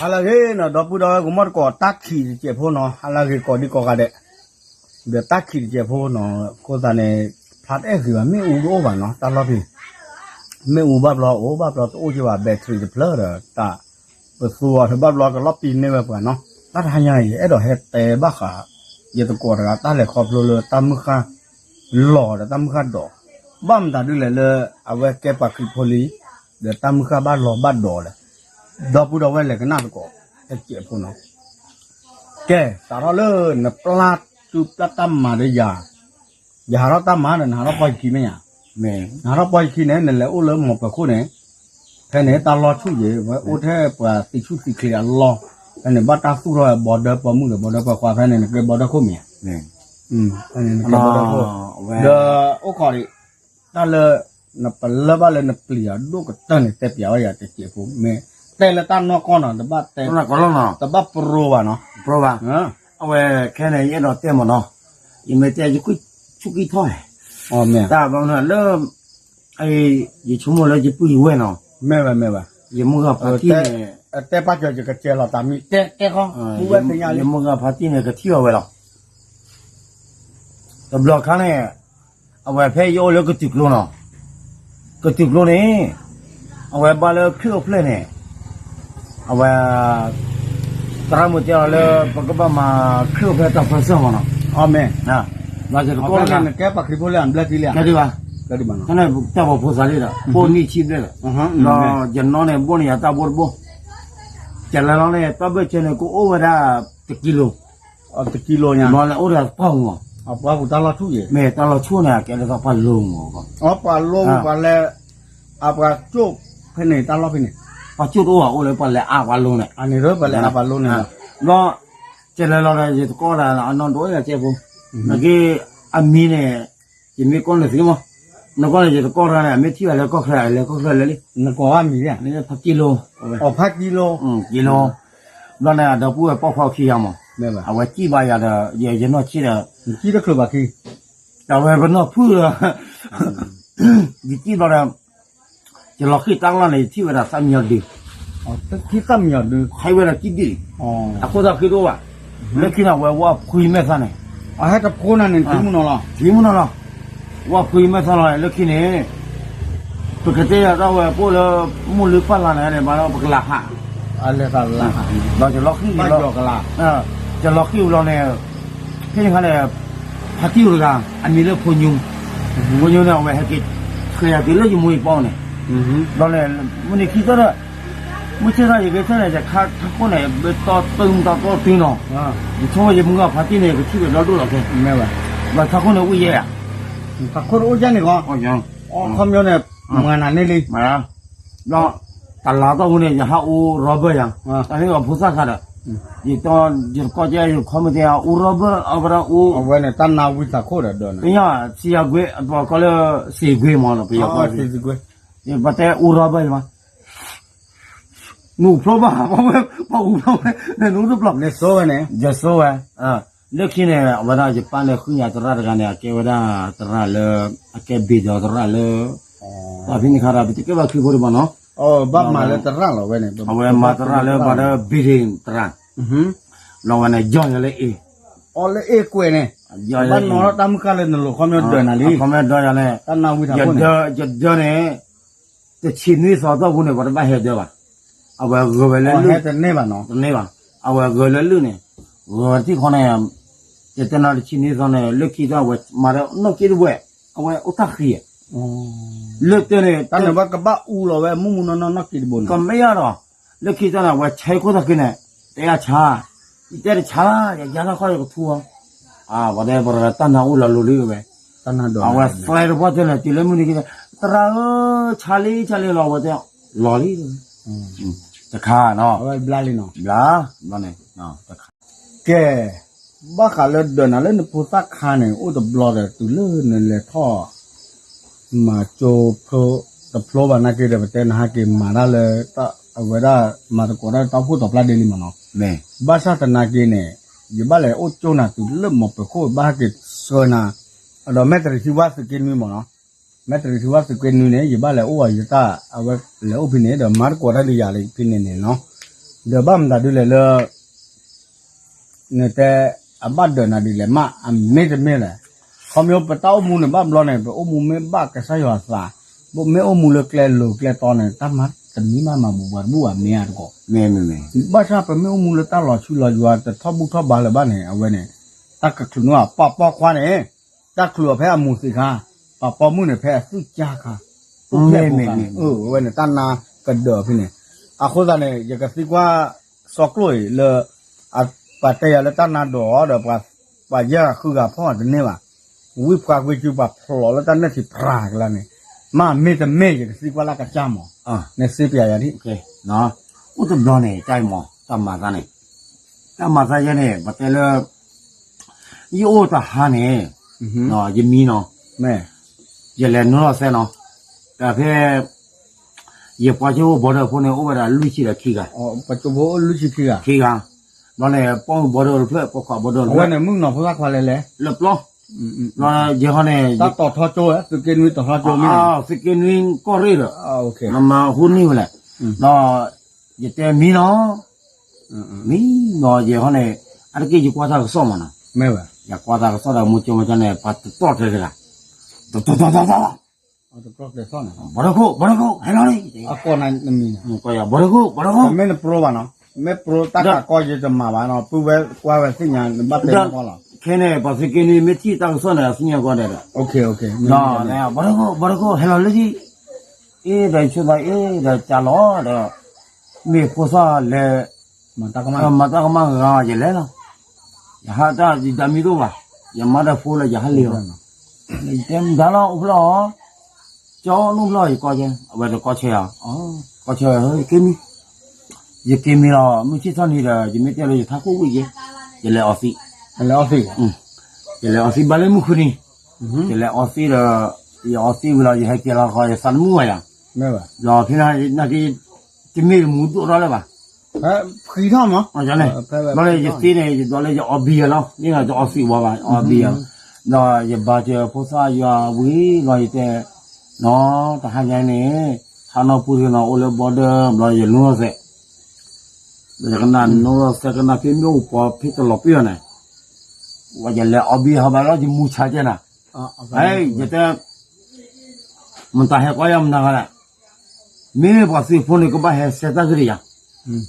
ဟါလၢအဂ့ၤနီၤ ဒီပုၢ်ဒီဝဲၢ်ကမီၢ်တကိး တၢ်ခံးတစဲးဖိနီၤ ဟါလၢအဂ့ၤကိးဒံကိးဂၤဒဲး, ဒီးတၢ်ခံးတစဲးဖိနီၤ အဃိသတးန့ၣ် ဖျါတအဲၣ်ဂ့ၤဘၣ် မ့ၣ်အူတအိၣ်ဘၣ်နီၤ တၢ်လီၢ်ဖဲ မ့ၣ်အူဘၣ်ဘျီအိၣ်ဘၣ်ဘျီတအိၣ်က့ဘၣ် battery တဖျၢၣ်ဒီး တၢ်ပသူအီၤဒီးဘၣ်ဘျီကလီၤပံာ်န့ၢ်ဝဲပှၤနီၤ တၢ်တဟါညါအံၤ ယအဲၣ်ဒိးဟဲတဲဘၣ်ဃး ယသကိးတဂၤ တၢ်လဲၤခီဖျိလၢတၢ်မုၢ်ဃၢ်လီၤဒီးတၢ်မုၢ်ဃၢ်ဒိး, ဘၣ်မတၤဒ်လဲၣ်လၢ အဝဲကဲပှၤခရံာ်ဖိလံ ဒီးတၢ်မုၢ်ဃၢ်ဘၣ်လီၤဘၣ်ဒိးလဲၣ်, ဒီပုၢ်ဒီဝဲၢ်လဲၤကနၣ်သကိး တစဲးဖိနီၤ ကဲ စးထီၣ်လၢနပျၢ်တူၢ်ပျၢ်တၢ်မၤဒီးယၤ, ယဟးထီၣ်တၢ်မၤဒီး နဟးထီၣ်ပီယခံမ့ၢ်ဧါ, နဟးထီၣ်ပီယခံန့ၣ် နလဲၤအိၣ်လၢမိၢ်ပၢၤခိၣ်န့ၣ်, ဖဲန့ၣ်တၢ်လီၢ်ဆူၣ်ယံၤ ဝဲအိၣ်ထဲပှၤသံဆူၣ်သံချ့အလီၢ်, ဖဲန့ၣ်ဘၣ်တၢ်သူၣ်ထီၣ်ဝဲ border ပိာ်မုၣ်ဒီး border ပိာ်ခွါ ဖဲန့ၣ်နကဲ border ခိၣ်မ့ၢ်ဧါ, ဖဲန့ၣ်နကဲ border ခိၣ်, ဒီးအိၣ်ခိးဒံး တၢ်လၢ နပလၢၢ်ဘၣ်လၢနပျံၤအဒိၣ်ကတၢၢ်န့ၣ် တဲပျးဝဲယၤတစဲးဖိ မ့ၢ်တဲလၢတၢ်နီၢ်ကီၢ်နီၤ တဘၣ်တဲ တဘၣ်ပရိဘၣ်နီၤ, ပရိဘၣ်, အဝဲခဲန့ၣ် ယအဲၣ်ဒိးတဲမ့ၢ်နီၤ, ယမ့ၢ်တဲယဆူၣ်ကံၢ်ထီၣ်လဲၣ်, တၢ်ဘၣ်မနုၤလၢ ယဆိကမိၣ်လၢယပုၢ်ယဝဲၢ်နီၤ, မ့ၢ်ဘၣ်မ့ၢ်ဘၣ်, ယမုၢ်ဂၤဖါတံၢ်န့ၣ်, တဲပာ်စၢၤယကစဲးလီၤတၢ်မံၤ တဲတဲဃီ, ယမုၢ်ဂၤဖါတံၢ်န့ၣ် ကထံၣ်အီၤဝဲလီၤ တဘျီခါန့ၣ်, အဝဲဖဲယအိၣ်လၢကတုၤကျိနီၤ, ကတုၤကျိန့ၣ်, အဝဲဘၣ်လၢခရံာ်အိၣ်ဖျဲၣ်န့ၣ်, အဝဲ သရၣ်မုၣ်တဲအီၤလၢ ပကဘၣ်မၤခရံာ်အိၣ်ဖျဲၣ်တၢ်ပၢၢ်ဆၢမ့ၢ်နီၤ, အမ့ၢ်, ဘၣ်စ့ၢ်ကီး နကဲပှၤခရံာ်ဖိလၢအဘျၢထံလံဧါ, တၢ်ဘိးဖိသးလံဒီး ပိၢ်နံၣ်ဆံဘျဲၣ်ဒီး, ဒီးယနီၢ်န့ၣ် ဘိၣ်န့ၢ်ယၤတၢ်ဘိတဘိ, ကလဲၤလီၤန့ၣ် တၢ်ဘၢၣ်စၢၤန့ၣ် ကအိၣ်ဝဲဒၣ်တကံလိၤ တကံလိၤညါ, ဘျီန့ၣ်အိၣ်ဒီးပှၢ်ပူၤမး, ပှၢ်ပူၤတၢ်လီၢ်ဆူၣ်ယံၤ, မ့ၢ်တၢ်လီၢ်ဆူၣ်န့ၣ် အကဲဒ်သိးပှၢ်လိၤမး, ပှၢ်လိၤပှၤလဲၤ, အပှၤကၠိၣ်ဖဲန့ၣ် တၢ်လီၢ်ဖဲန့ၣ်, ပှၤကၠိၣ်တအိၣ်ဘၣ် အိၣ်လၢပှၤလဲၤအါပှၤလိၤန့ၣ်, အန့ၣ်ဒီးပှၤလဲၤအါပှၤလိၤန့ၣ်, ဘျီ, ကလဲၤလီၤဒီး ယတကိးတၢ်အနီၢ်ဒိၣ်ယၤကဲဖိ, နက့, အမံၤန့ၣ်, ယမ့ၢ်ကိးနသုမး, နကိးန့ၣ်ယတကိးတဂၤန့ၣ် အမ့ၢ်ထံၣ်ဘၣ်လၢကီၢ်ချၢ လဲၤကီၢ်ချၢလဲၤလံ, နကိးဘၣ်မံၤ, ဖါကံလိၤ, ဖါကံလိၤ, ဘျီန့ၣ် အဒီပုၢ်ဝဲၢ်ပိာ်ခွါခံဂၤမး, အဝဲစံၣ်ဘၣ်ယၤဒီး ယနီၢ်ဆံဒီး, တချုးဘၣ်ခံ, အဝဲပနီၢ်ဖုၣ်ဒီး, ယစံၣ်ဘျီဒီး ယလီၤဃံၣ်တၢ်ကလီၢ်န့ၣ် ယထံၣ်ဝဲဒၣ်သၣ်မံယီၤဒု, ထံၣ်သၣ်မံယီၤဒု, ဟဲဝဲဒၣ်ကံၣ်ဒံၣ်, အခိၣ်သၣ်ဃံတအိၣ်ဘၣ်, လၢခံန့ၣ် အဝဲဝၣ်ဖှံမဲာ်သၣ်န့ၣ်, အဟဲတဖိနၤန့ၣ် ထံမုၢ်နီၤလီၤ, ထံမုၢ်နီၤလီၤ, ဝၣ်ဖှံမဲာ်သၣ်လီၤ လၢခံန့ၣ်, ပကတဲယၤတၢ်ဝဲပအိၣ်လၢ မိၢ်လုၢ်ပၢ်လၢ်န့ၣ် ဘၣ်ဒီးပကလၤဟး, ဒီးယလီၤဃံၣ်, ယလီၤဃံၣ်ဘျီန့ၣ်, ဖဲန့ၣ်ခါန့ၣ် ဖါတံၢ်အိၣ်တဂၤ အမံၤလၢဖိညူ, ဖိညူန့ၣ် အဝဲဟဲက့ၤ ဆှၢယၤက့ၤလၢယမိၢ်ယပၢ်န့ၣ်, ဘျီန့ၣ် မုၢ်နံၤခံသီဒီး, မုၢ်ဆ့ၣ်ထီၣ်ယကဲဆၢန့ၣ် ယခါထးခိၣ်န့ၣ် ဘၣ်တီတုၤတီတုၤနီၤ, ယဆိကမိၣ်ယမုၢ်ဂၤဖါတံၢ်န့ၣ် ကထံၣ်ဝဲဒီဒိၣ်လီၤခဲ, ဘၣ်ထးခိၣ်န့ၣ်အိၣ်ယဲၢ်ဧါ, ထးခိၣ်န့ၣ်အိၣ်ယဲၢ်န့ၣ်ကီး, အခီပညီန့ၣ် မၤနၤန့ၢ်လံ ဘျီ တလါတီၢ်ပူၤန့ၣ် ယဟးအူ rubber ယၤ, တၢ်န့ၣ်အဖိသၣ်ခါဒီး, ယတကိးကဲ ယခီမ့ၢ်တဲ အူ rubber အဝဲဒၣ်အူ, အဝဲန့ၣ်တၢ်နါဝံသးခိၣ်ဒီးဒၢးန့ၣ်, ပယီၤ စံယၤကွ့ ပှၤကိးလၢ စံကွ့မးနီၤ ပယီၤကိး, ပတဲအူ rubber ယၤမး, နူဖျိဘၣ်, ပှၤအူဖျိဝဲ, နနူတဖျိ, နစိဝဲန့ၣ်, ယစိဝဲ လၢခံန့ၣ် အဝဲဒၣ်ယပၢ်န့ၣ်ဃုညါသရၣ်တဂၤန့ၣ် အကဲဝဲဒၣ်သရၣ်လၢ, အကဲဘ့ၣ်ဒီးသရၣ်လၢ, ပှၤဖဲန့ၣ်ခါဒီး ပတကဲဘၣ်ခရံာ်ဖိဒံးဘၣ်နီၤ, ဘၣ်မၤလၢသရၣ်လီၤဝဲန့ၣ်, အဝဲမၤသရၣ်လၢပှၤလၢဘ့ၣ်ဒ့ၣ်သရၣ်, လီၤဝဲန့ၣ် ယီၢ်ယၤလၢအ့ၣ်, အီလၢအ့ၣ်ကွဲးန့ၣ်, ဘၣ်နီၤထီၣ်တၢ်မုၢ်ဃၢ်လၢနလိၤခီပညီဒၢးနၤလံ, ခီပညီဒၢးယၤန့ၣ်, တၢ်နါဝံသးခိၣ်န့ၣ်, ယဒၢန့ၣ် တဆံနွံသီတီၢ်ပူၤန့ၣ် ပှၤတဘၣ်ဟဲဒၢးဘၣ်, အဝဲဂဲၤဝဲလၢလုၢ်, တန့ၢ်ဘၣ်, အဝဲဂဲၤလၢလုၢ်န့ၣ်, ဂဲၤဝဲတထံၣ်ဃီန့ၣ်, ယတဲနၤတဆံနွံသီန့ၣ် လၢခံသီအဝဲမၤဒီးနီၢ်က့တဝဲၢ်, အဝဲအိၣ်တၢ်ဃံ, လၢတၢ်န့ၣ် တၢ်န့ၣ်ဘၣ်ကဘၣ်အူလီၤဝဲမုၢ်မုၢ်နီၢ်နီၢ်နီၢ်က့တဘိန့ၣ်, ကမ့ၢ်ယါဒီး, လၢခံသီန့ၣ် အဝဲဆဲခိၣ်သၣ်ဃံန့ၣ်, တဲယၤဆါ, ယတဲတဆါလၢ ယယါလၢခီယကထူအီၤ ပှၤတဲပရၢတၢ်နါအိၣ်လီၤလိၤလံဝဲ, အဝဲသဲတပှၢ်တဲန့ၣ် တုၤလၢမုၢ်နံၤခံ, သရၣ်ဧၢ, ဆါလံဆါလံလီၤ အဝဲတဲ, လီၤလံ, တခါနီၤ, ဘျါ, ဘျါန့ၣ်, တခါ, ကဲ, ဘၣ်ဃးလၢဒၢးနၤလၢနဖိသၣ်ခါန့ၣ် အိၣ်တဘျီဒီးတုၤလၢနလဲၤထီၣ် မၤကၠိဖျိ, တဖျိဘၣ်နာ်က့ဒီး ပတဲနဟဲက့ၤမၤတၢ်လၢ, အဝဲဒၣ်မၤသကိးတၢ်လၢတၢ်အိၣ်ဖှိၣ်တီၤဖျါဒ့လံမ့ၢ်နီၤ, ဘၣ်ဆၣ်သနာ်က့န့ၣ်, ယဘၣ်လဲၤအိၣ်ကၠိနၤတုၤလၢမိၢ်ပၢၤခိၣ် ဘၣ်ဟဲက့ၤဆှၢနၤ, ဒီးမဲၣ်တရံးထံဝါသုးက့နွံမ့ၢ်နီၤ, မဲၣ်တရံးထံဝါသုးက့နွံန့ၣ် ယဘၣ်လဲၤအိၣ်အီၤယတၢ် အဝဲလဲၤအိၣ်ဖဲန့ၣ် ဒီးမၤသကိးတၢ်လၢယၤလံဖဲန့ၣ်န့ၣ်နီၤ, ဒီးဘၣ်မတၤဒ်လဲၣ်လၢ နတဲ အဘၣ်ဒၢးနၤဒ်လဲၣ်မး အမ့ၢ်တမ့ၢ်လဲၣ်. ခီဖျိပတၢ်အိၣ်မူန့ၣ်ဘၣ်ဘျီန့ၣ် ပအိၣ်မူမ့ၢ်ဘၣ်ကစၢ်ယွၤသး, ပမ့ၢ်အိၣ်မူလၢကျဲလိၤကျဲတီန့ၣ် တၢ်မၤတမံၤမးမၤဘူးပှၤတဘူၣ်ဘၣ်မ့ၢ်ဧါတကိး. ဘၣ်ဆၣ်ပမ့ၢ်အိၣ်မူလၢတၢ်လီၤဆူလီၤယွၤတထီၣ်ဘူၣ်ထီၣ်ဘါလၢၤဘၣ်န့ၣ် အဝဲန့ၣ် တၢ်ကချုးန့ၢ်အီၤ ပှၤပိာ်ခွါန့ၣ် တၢ်ချုးအီၤဖဲအမူးသံးခါ, ပှၤပိာ်မုၣ်န့ၣ်ဖဲအသူၣ်ကၢ်ခါ, အိၣ်ဖျဲၣ်ဖိခါန့ၣ် အဝဲန့ၣ်တၢ်နါကဒၢးဖဲန့ၣ်. အဃိသတးန့ၣ် ယကသံကွၢ်စီၤကျိာ်အံၤလၢ ပှၤတဲယၤလၢတၢ်နါဒိးအီၤဒီး ပှၤယဲၢ်ဂၤဃုဂၤဖီၣ်တန့ၢ်ဘၣ်. ဝံၣ်ပှၤကွ့ၤစုပှၤဖျိးလၢတၢ်နဲၣ်ထံးဖြးကလါန့ၣ် မ့ၢ်မ့ၢ်တမ့ၢ် ယကသံကွၢ်လၢကစၢ်မး, နစ့ပျးယၤဒ် အိၣ်တဘျီန့ၣ် တၢ်မၤ, တၢ်မၤသးန့ၣ်, တၢ်မၤသးယဲန့ၣ် ပတဲလၢ ယအိၣ်တဟါန့ၣ် ယမံနီၤ, ယလဲၤနုာ်လီၤစဲနီၤ, တၢ်ဖဲ ယပှၤကၠိဖိ border ဖိန့ၣ် အိၣ်ဝဲဒၣ်လွံၢ်ဆံဒီးခံဂၤ, ပှၤကၠိဖိအိၣ်လွံၢ်ဆံခံဂၤ, ခံဂၤ, ဘျီန့ၣ် ပိာ်မုၣ် border တဖျၢၣ် ပိာ်ခွါ border တဖျၢၣ်, အဝဲန့ၣ်မုၣ်ကနီၤဖိသၣ်ခွါလဲၣ်လဲၣ်, လၢပျီ, ဘျီယဲဟီန့ၣ် တၢ်တီၤထီကၠိဝဲ သုးက့နွံတီၤထီကၠိမ့ၢ်, သုးက့နွံကီၢ်ရ့ၣ်ဒီး, မၤဟူန့ၢ်ဝဲလဲၣ်, ဒီး ယတဲမံနီၤ, မံနီၤ ယဲဟီန့ၣ်, အါတက့ၢ်ယကွၢ်တၢ်ကစီၣ်မးနီၤ, ယကွၢ်တၢ်ကစီၣ်ဒီး မူကၠိမၤကၠီန့ၣ် ပှၤတတီၢ်တဲတဂၤ, တတီၢ်တတီၢ်တတီၢ်, ဘီထီခိၣ် ဘီထီခိၣ် ဟဲလီၤလံ, ဘီထခိၣ် ဘီထခိၣ် မ့ၢ်နပျိဘၣ်နီၤ, မ့ၢ်ပျိတၢ်ကးကီယတမၤဘၣ်နီၤ, ပုၢ်ဝဲကွၢ်ဝဲသ့ၣ်ညါ နဘၣ်တဲနကီၢ်လီၤ, ခဲန့ၣ် ပှၤသုးက့နွံမ့ၢ်ထံၣ်တၢ်ကစီၣ်န့ၣ် အသ့ၣ်ညါကီၢ်ဒဲးဒီး, ဘီထခိၣ် ဘီထခိၣ် ဟဲလီၤလံ, အ့ဒီးဆိသးအ့ဒီးကၢ်လီၤဒီး, မ့ၢ်ဖိသၣ်လဲၤ မၤတၢ်ကမၣ်ဂၤ ယလဲၤလီၤ, ယဟးတၢ်ယဒၣ်မံတအိၣ်ဘၣ်, ယမါဒီးဖိလၢယဟးလ့ၤအီၤ, ယတဲမတၤလီၤအိၣ်ဖျီၣ်အီၤ, ကၠီနအိၣ်ဖျီၣ်အီၤ ယကီၢ်ကဲ, အဝဲတကီၢ်ဆၢယၤ, ကီၢ်ဆၢယၤ ယက့ၤမံ, ယက့ၤမံလီၤ မုၢ်ဆ့ၣ်ထီၣ်နံၤဒီး ယမ့ၢ်တဲလၢယထးခိၣ်ဝံၣ်က့, ယလဲၤအီသံး, ယလဲၤအီသံးဘၣ်လၢမုၢ်ဃုနံၤ, ယလဲၤအီသံးဒီး, ယအီသံးဝံၤလီၤ ယဟဲက့ၤလီၤဃီ ယသးတမုာ်ဘၣ်ယၤ, ဒီးဖဲနာ်က့ တမ့ၢ်တမူဒိၣ်ထီၣ်လၢၤဘၣ်, ဖှံထီၣ်မး, ဘျီန့ၣ် ယသ့န့ၣ် ယဒွးလၢယအီဘံယၤလီၤ, န့ၣ်ယအီသံးဝဲဘၣ် အီဘံယၤလီၤ, ဒီးယဘါစၢၤဖိသၣ်ယွၤဝံၤလီၤ ယတဲ, နီၤ တဟါညါန့ၣ် ဟးနီၢ်ပူၤတဂ့ၤနီၤ အိၣ်လၢ border ဘျီယနုာ်လီၤစဲး, ဒီးယကနၣ်နုာ်လီၤစဲး ကနၣ်ဖဲမ့ၢ်အိၣ်ပှၤဖဲတလီၤပှံၤအီၤန့ၣ်, ဝဲယလဲၤအီဘံယၤဘၣ်လီၤ ယမူဆါကဲနၤ, ယတဲ မတၤဟဲကွၢ်ယၤမနၤဂၤလဲၣ်, မ့မ့ၢ်ပှၤသုးဖိန့ၣ် ကဘၣ်ဟဲဆှၢတၢ်ဂ့ၢ်ဒီးယၤ,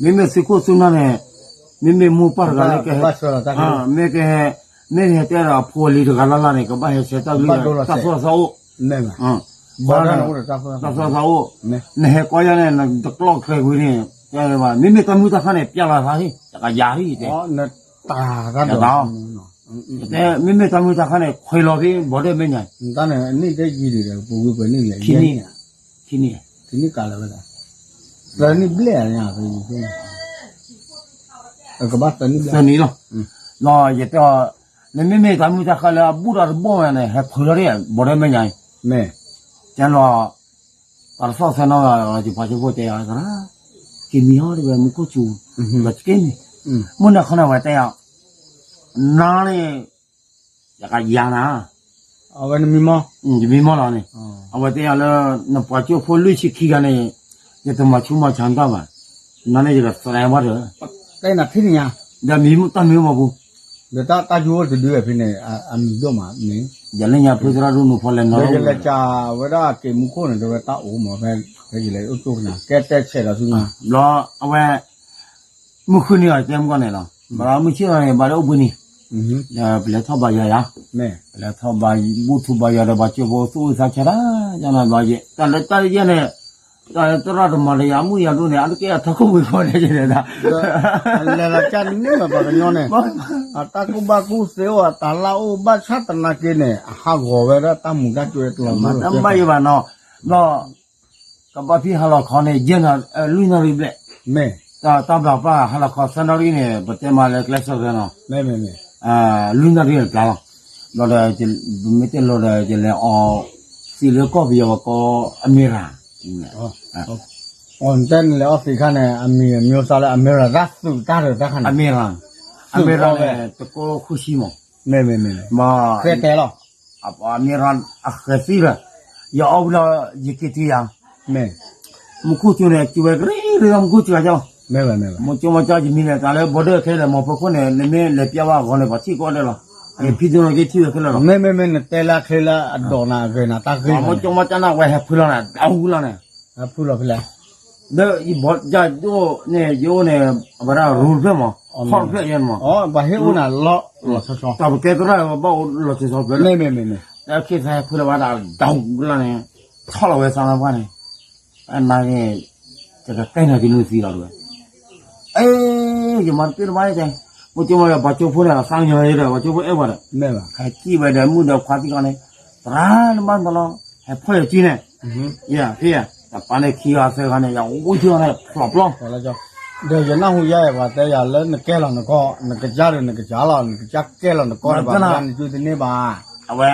မ့မ့ၢ်သုးခိၣ်သုးနၢ်န့ၣ်, မ့မ့ၢ်မိၢ်ပၢ်တဂၤလၢကဟဲ, မ့ၢ်ကဟဲ, မ့ၢ်ဟဲတဲဒီးအဖိအလံၤတဂၤလၢ်လၢ်န့ၣ် ကဘၣ်ဟဲဆှၢတၢ်ဂ့ၢ်ဒီးတၢ်သိၣ်တၢ်သီအိၣ်, တၢ်သိၣ်တၢ်သီအိၣ်, နဟဲကွၢ်ယၤန့ၣ် နတကျီၢ်ကျဲကွံာ်န့ၣ်, မ့မ့ၢ်တၢ်မုၢ်တၢ်ခါန့ၣ် ပျဲလီၤသးဟ့ၣ်, တကယၤဟ့ၣ်တဲ, တၢ် မ့မ့ၢ်တၢ်မုၢ်တၢ်ခါန့ၣ် ခွဲးလီၤဖဲ border မဲာ်ညါ, ခံနံၣ်, ခံနံၣ်, ခံနံၣ်, သၢနံၣ်ဘျဲၣ်, သၢနံၣ်လီၤ, ဒီးယတဲအီၤ, နမ့မ့ၢ်တၢ်မုၢ်တၢ်ခါလၢအဘူၣ်ဒီးတဘီၣ်ဝဲန့ၣ် ဟဲခွဲးလီၤဖဲ border မဲာ်ညါ, မ့ၢ်, ကဲလီၤ ပှၤတသီၣ်သဲနီၣ်ဂၤ ယပှၤကၠိဖိတဲအီၤသရၣ်, က့ၤမံဟီၣ်တဝဲ မူခိၣ်စူၤ, ဒီးက့ၤမံ, မုၢ်နၤခီန့ၣ် အဝဲတဲအီၤ, နၤန့ၣ်, ယကယၤနၤ, အဝဲနမံမီၢ်, ယမံမီၢ်လီၤန့ၣ်, အဝဲတဲအီၤလၢ နပှၤကၠိဖိလွံၢ်ဆံခံဂၤန့ၣ်, ယတမၤဆူးမၤဆါနတၢ်ဘၣ်, နၤန့ၣ်ယကသဲးဘၣ်ဒီး, တၢ်နၤထံၣ်န့ၣ်ညါ, ဒီးမံတၢ်မံမီၢ်ပူၤ ဒီးတၢ်တၢ်ယိအိၣ်တဒုဝဲဖဲန့ၣ် အမံၤဒိၣ်မးန့ၣ်, ယလဲၤညါဖုသရၣ်ဒိၣ်နူၤဖီလဲၤနီၤ, ဒီးယလဲၤကးဝဲဒၣ်က့ၤမူခိၣ်န့ၣ် ဒီးဝဲတၢ်အိၣ်မးဖဲ, ဖဲယလဲၤအိၣ်ကၠိကနၤ ကဲတဲဆဲးဒီးဆူညါ, ဘျီအဝဲ, မုၢ်ဃုနံၤအီၤတဲမုၢ်ကီၢ်န့ၣ်လီၤ, ဘျီမုၢ်ဆ့ၣ်ထီၣ်န့ၣ် ဘၣ်လၢအိၣ်ဘှံးနံၤ, ဒီးပလဲၤထီၣ်ဘါယွၤယၤ, ပလဲၤထီၣ်ဘါ, ဘူၣ်ထူဘါယွၤဒီးပှၤကၠိဖိသူၣ်အုးသးဆါတၢ်, ယနီၤဘျီယဲ, တၢ်လၢတၢ်ယဲန့ၣ်, တၢ်လၢသရၣ်တမၤဒီးယၤမုၣ်ယၤဒိၣ်န့ၣ် အါတက့ၢ်အထီခိၣ်ဝံၤဃီန့ၣ်ယဲဒၣ်, လဲၤလီၤကၢ်န့ၣ်မ့ၢ်ပှၤကညီန့ၣ်, အတၢ်ကူၣ်ဘၣ်ကူၣ်သ့အိၣ် အတၢ်လၢ်အိၣ်ဘၣ်ဆၣ်သနာ်က့န့ၣ် အဟးဂီၤဝဲဒၣ်တၢ်မူၤတၢ်ကၠိတလီၤမး, တၢ်ဘၣ်ယံၤဘၣ်နီၤ, ဒီး ကဘၣ်ဖံးဟါလီၤခီန့ၣ် ယဲၢ်နၣ်, လွံၢ်နၣ်ရံၣ်ဘျဲၣ်, မ့ၢ်, တၢ်ဘျီပၢ်ဟါလီၤခီသၢနၣ်ရံၣ်န့ၣ် ပတဲမးလၢကျဲစၢးသၢနီၤ, မ့ၢ်မ့ၢ်မ့ၢ်, လွံၢ်နၣ်ရံၣ်န့ၣ်ပျၢ်လီၤ, ဘျီဒီး, ပမ့ၢ်တဲလီၤဒီး ယလဲၤအီ, သံလၢကီၢ်ပယီၤဝဲကီ, အမ့ၢ်ရၣ်, အီၤတဲနလဲၤအီသံးခါန့ၣ် အမံၤအမံၤသးလၢအမ့ၢ်ရၣ် တၢ်သုးတၢ်ရၢၢ်တၢ်ခါန့ၣ်, အမ့ၢ်ရၣ်, အမ့ၢ်ရၣ်န့ၣ် တကိးဃုဆံမး, မ့ၢ်မ့ၢ်မ့ၢ်, ဃဲတဲလီၤ, အမ့ၢ်ရၣ်အဃဲသံလၢ, ယအီဝံၤလီၤ ယက့ၤတံၢ်ယၤ, မ့ၢ်, မူခိၣ်စူၤန့ၣ် စူၤဝဲကရံကရံလီၤ မူခိၣ်စူၤဂၤကၢ်လီၤ, မ့ၢ်ဝဲ မ့ၢ်ဝဲ မိၢ်ကၠိမီၤကၠီယမံၤန့ၣ် တၢ်လၢ border ခဲလၢာ် မီၤဖိခိၣ်န့ၣ် နမ့ၢ်လဲၤပျဲဝဲအဂီၢ်န့ၣ် ပှၤထံၣ်ကီးဒဲးလီၤ. ဖံဒိၣ်နီၢ်က့ထံၣ်ဝဲခဲလၢာ်လီၤ. မ့မ့ၢ်မ့ၢ်နတဲလၢအချ့လၢအဒိးနၤအဂ့ၤနၤတၢ်ဂ့ၢ် မိၢ်ကၠိမီၤကၠီန့ၣ် အဝဲဟဲဖုလီၤန့ၣ် ဒၣ်ဟူလီၤန့ၣ် ဖုလီၤဖဲလဲၣ် ဒီးယဘီယဒိၣ်န့ၣ် ယအိၣ်န့ၣ် အဝဲဒၣ်ရူတဖျၢၣ်မး ခီၣ်တဖျၢၣ်ယဲန့ၣ်မး ပှၤဟ့ၣ်အိၣ်နၤလီၤ လီၤဆီဆီ တၢ်ပကဲသရၣ်ဘၣ်အိၣ်လီၤဆီဆီဖျၢၣ်လီၤ မ့မ့ၢ်မ့ၢ် တၢ်ခ့သၢဟဲဖုလီၤဘၣ်ဒီး ဒၣ်ဟူလီၤန့ၣ် ထီၣ်လီၤဝဲသးလီၤပှၢ်န့ၣ် အနၤန့ၣ် တကကဲနီၤက့ၤနုၤသံလီၤတဝဲ အ့ ယမၤတပ့ၢ်တဘၣ်တဲ မိၢ်ကၠိမီၤကၠီ ပှၤကၠိဖိန့ၣ် သးကညီၤဒီး ပှၤကၠိဖိအဲၣ်ပှၤဒီး ဟဲကံၣ်ဝဲဒီးမုၢ်ဒီးခွါသံၣ်ကီးန့ၣ် သရၣ်နဘၣ်နတလီၤ ဟဲဖီၣ်ယကံၣ်န့ၣ် ယဖဲယ တပာ်န့ၣ်ခံဂၤသၢဂၤန့ၣ် ယဝံထံအီၤန့ၣ် ဖျိးပျီ ဒီးယနၢ်ဟူယဲ ပှၤတဲယၤလၢနကဲလီၤနကီၢ် နကစၢ်ဒီးနကစၢ်လီၤ နကစၢ်ကဲလီၤနကီၢ် နဘၣ်နကၠိတန့ၢ်ဘၣ် အဝဲ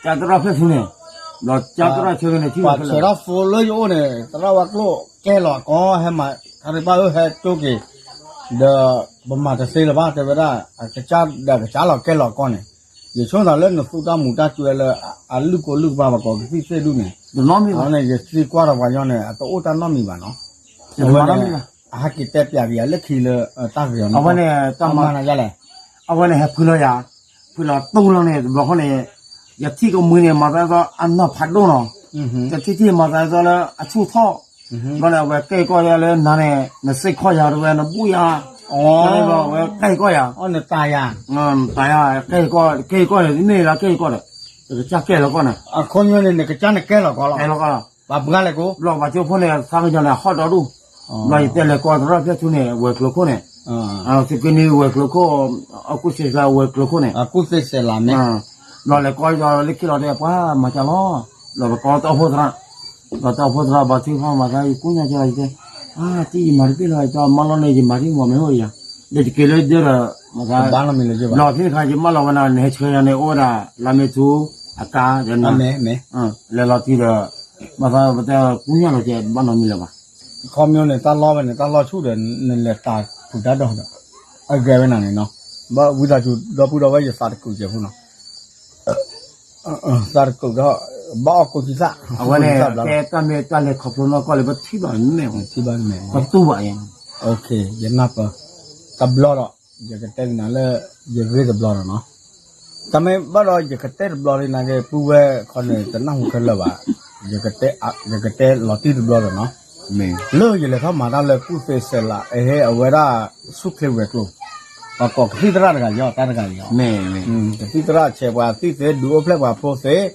ကၢ်သရၣ်ဖျၢၣ်ထူန့ၣ် ဒီးကၢ်သရၣ်ဆၢကန့ၣ်ထံၣ်ဝဲခဲလၢာ် ပှၤဆဲးထီၣ်သိလၢယအိၣ်န့ၣ် သရၣ်ဝါကျိၣ်ကဲလီၤအကီၢ် ဟဲမၤ ခါရံပၢ်ဧၢ ဟဲကၠိက့ၤ ဒီးပမၤတသ့လၢၤဘၣ် တဲဝဲဒၣ် ကစၢ်ဒီးကစၢ်လီၤကဲလီၤအကီၢ်န့ၣ် ယဆိကမိၣ်လၢနသူတၢ်မူၤတၢ်စူၤလၢ အလုၢ်ကိးလုၢ်ကပၤပှၤကိးကသံၣ်သ့ၣ်ဒူၣ်န့ၣ် အဝဲန့ၣ် ယသံကွၢ်ဒီးပှၤညီန့ၣ် အတအိၣ်တၢ်နီတမံၤဘၣ်နီၤ အဝဲန့ၣ် အဟဲက့ၤတဲပျးက့ၤယၤလၢခံလၢတၢ်ဂ့ၤအီၤန့ၣ် အဝဲန့ၣ် တၢ်မၤနၤယလဲၣ် အဝဲန့ၣ်ဟဲဖုလီၤယၤ ဖုလီၤတူၢ်လီၤန့ၣ် တဘျီဃီန့ၣ် ယထံၣ်ကမှံန့ၣ် မၤသးဒ်သိးအနီၢ်ဖးဒိၣ်နီၤ ယထံၣ်ထံၣ်မၤသးဒ်သိးလၢအဆူၣ်ထီၣ် ဘျီန့ၣ် အဝဲကဲကီၢ်လၢနၤန့ၣ် နစ့ၢ်ကီးယၤတဝဲ နဘူၣ်ယၤ အဝဲကဲကီၢ်ယၤ နတၤယၤ ကဲကီၢ် ကဲကီၢ်န့ၣ် မ့ၢ်လၢကဲကီၢ်ဒီး ကစၢ်ကဲလီၤကီၢ်န့ၣ် အခီပညီန့ၣ် နကစၢ်န့ၣ်ကဲလီၤကီၢ်လီၤ ကဲလီၤကီၢ်လီၤ ပှၤပှၤလဲၣ်ကိး ဘျီပှၤကၠိဖိန့ၣ် သးကညီၤန့ၣ် ဟီၣ်ဒီဒူၣ် ဘျီယတဲလဲၤကီၢ်သရၣ်ဖျၢၣ်ထူန့ၣ် ဝဲၤကျိၤခိၣ်န့ၣ် သုးက့နွံဝဲၤကျိၤခိၣ် အကူၣ်စဲးစးဝဲၤကျိၤခိၣ်န့ၣ် အကူၣ်စဲးစးလၢမ့ၢ် ဘျီလဲၤကီၢ်ဒီးလၢခံလီၤတဲ ပှၤမၤကၢ်လီၤ ဘျီပကီၢ်တၢ်အိၣ်ဖှိၣ်သရၣ် ဘျီတၢ်အိၣ်ဖှိၣ်သရၣ် ဘၣ်ထံၣ်ဖီမၤသး ယကူၣ်ညါကၢ်လီၤ ယတဲ အါတံၢ်ယမၤတပ့ၢ်လီၤ ယတမၤလီၤန့ၣ် ယမၤတံၢ်မီၤမ့ၢ်အိၣ်ယၤ ဒီးယက့ၤလၢဒၢဒီး ဘၣ်လီၤမံၤလၢ ဘျီသ့ၣ်တခါ ယမၢလီၤဝဲနၤ နဟဲဆှၢယၤန့ၣ် အိၣ်ဝဲဒၣ် လါမ့ၢ်ထူ အကါ ဒီးနၤ လဲၤလီၤတံၢ်ဒီး ဘၣ်သးပတဲကူၣ်ညါလီၤကဲ ဘၣ်နီတမံၤလၢၤဘၣ် ခီပညီန့ၣ် တၢ်လီၢ်ဝဲန့ၣ် တၢ်လီၢ်ဆူၣ်ဒီး နလဲၤတၢ်ထူးတၢ်တီၤဒီး အဂ့ၤဝဲနၤန့ၣ်နီၤ ဘၣ်ဝံသးစူၤ ဒီပုၢ်ဒီဝဲၢ် ယသးတကုးကဲးဖိနီၤ သးတကုးဒီး ဘၣ်အီၣ်ကိးသံသၣ် အဝဲန့ၣ် ကဲတၢ်မ့ၢ်တၢ်လဲၤခီဖျိနီၢ်ကီၢ်လၢပထံၣ်ဘၣ်မ့ၢ်ဝဲ ထံၣ်ဘၣ်မ့ၢ် ပတူၢ်ဘၣ်အံၤ ယနၢ်ပၢၢ် တဘျီဒီး ယကတဲကနၤလၢ ယဂ့ၢ်တဘျီဒီးနီၤ တၢ်မ့ၢ်ဘၣ်ဒီး ယကတဲတဘျီလံနာ်က့ ပုၢ်ဝဲၢ်ခီန့ၣ် တနၢ်ဟူခဲလၢာ်ဘၣ် ယကတဲလီၤတံၢ်တဘျီဒီးနီၤ လၢယလဲၤထီၣ်မၤတၢ်လၢကူၣ်သ့စဲးလး အဟဲအဝဲဒၣ် ဆူၣ်ချ့ဝဲၤကျိၤ ပှၤကိးကသံၣ်သရၣ်တဂၤယီၤ တၢ်တဂၤယီၤ ကသံၣ်သရၣ်ဆဲးပှၤသံၣ်သ့ ဒုးအိၣ်ဖျဲၣ်ပှၤဖိသ့